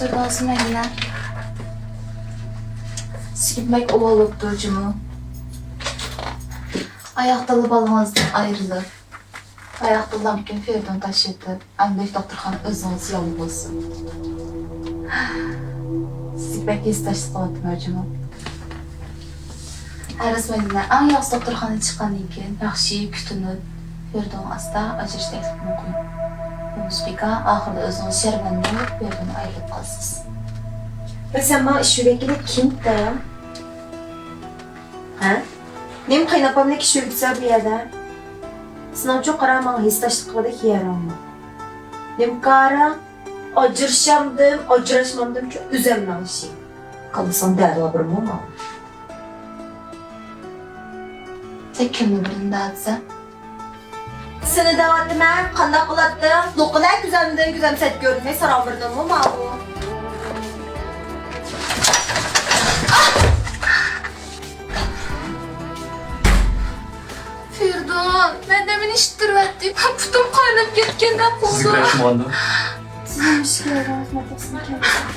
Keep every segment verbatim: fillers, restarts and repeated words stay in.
كۆردىڭىزمۇ مەيلى؟ سىزگە بەك ئۇۋال بوپتۇ جۇمۇ. ئاياقتىلا بالىڭىزدىن ئايرىلىپ، ئاياقتىلا مۇمكىن فېرىدۇنى تاشلىتىپ، ئەمدى دوختۇرخانا ئۆزىڭىز يالغۇز. سىزگە بەك ھېسداشلىق قىلىۋاتىمەن جۇمۇ. ھەرىس مەيلى، ئەڭ ياخشى دوختۇرخانىدىن چىققاندىن كېيىن ياخشى كۈتۈنۈپ، فېرىدۇنغا ئاستا ئاجرىشىش تەكلىپىنى قويۇڭ. بولمىسا بىكار ئاخىرىدا ئۆزىڭىز شەرمەندە بولۇپ، فېرىدۇندىن ئايرىلىپ قالىسىز. بىر سەن ماڭا ئىش يۈرەكلىك كىمدە؟ ھە؟ نېمە قېيىنئاپامنى كىشى يۈرگۈزە بۇ يەردە؟ سېنىڭچۇ قارا ماڭا ھېسداشلىق قىلغۇدەك يېرىڭمۇ؟ نېمە كارىڭ؟ ئاجرىشامدىم، ئاجراشمامدىمچۇ ئۆزۈمنىڭ ئىشى. كاللىسىڭ دەردىغا بىرمۇ ماڭا. سەن كىمنى بىلدىڭ دەۋاتىسەن؟ سېنى دەۋاتىمەن، قانداق قىلاتتىڭ؟ لوقىنە كۆزەمدىن كۆزەم سەت كۆرمەي ساراڭ بىرنىڭمۇ ماۋۇ. فېرىدۇن، مەن نېمىنى ئىشتىرىۋەتتىم؟ پۇتۇم قايناپ كەتكەندەك بولدى. سىزگە ئىشمىغاندۇ؟ سىزنىڭ ئىشىكلىرىڭىز مەن تاپسام كەلمىسەم.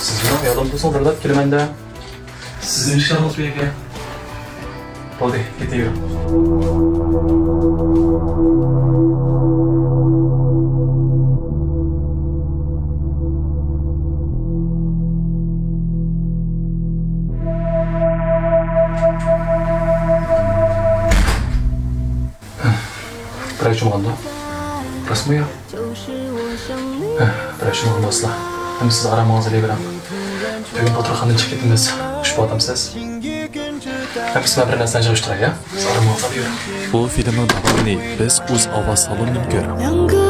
سىزنىڭ ياردەم تۇرسىڭىز بىرلەپ كېلىمەن-دە. سىزنىڭ ئىشىڭىز بۇ ئىكەن. بولدى، كېتىۋېرىڭ. بىراي چۇمغاندۇ؟ راستمۇ يا؟ بىراي چۇمغان بولسىلا. ئەمدى سىز ئارامىڭىزنى ئېلىۋېرىڭ. بۈگۈن دوختۇرخانىدىن چىقىپ كېتىمىز. خۇش بولۇۋاتامسىز؟ ھەم بىز بىر نەرسىنى يىغىشتۇراي، يا؟ سىز ئارامىڭىزنى ئېلىۋېرىڭ. بۇ فىلىمنىڭ داۋامىنى بىز ئۇز ئاۋاز سالونىدىن كۆرۈڭ.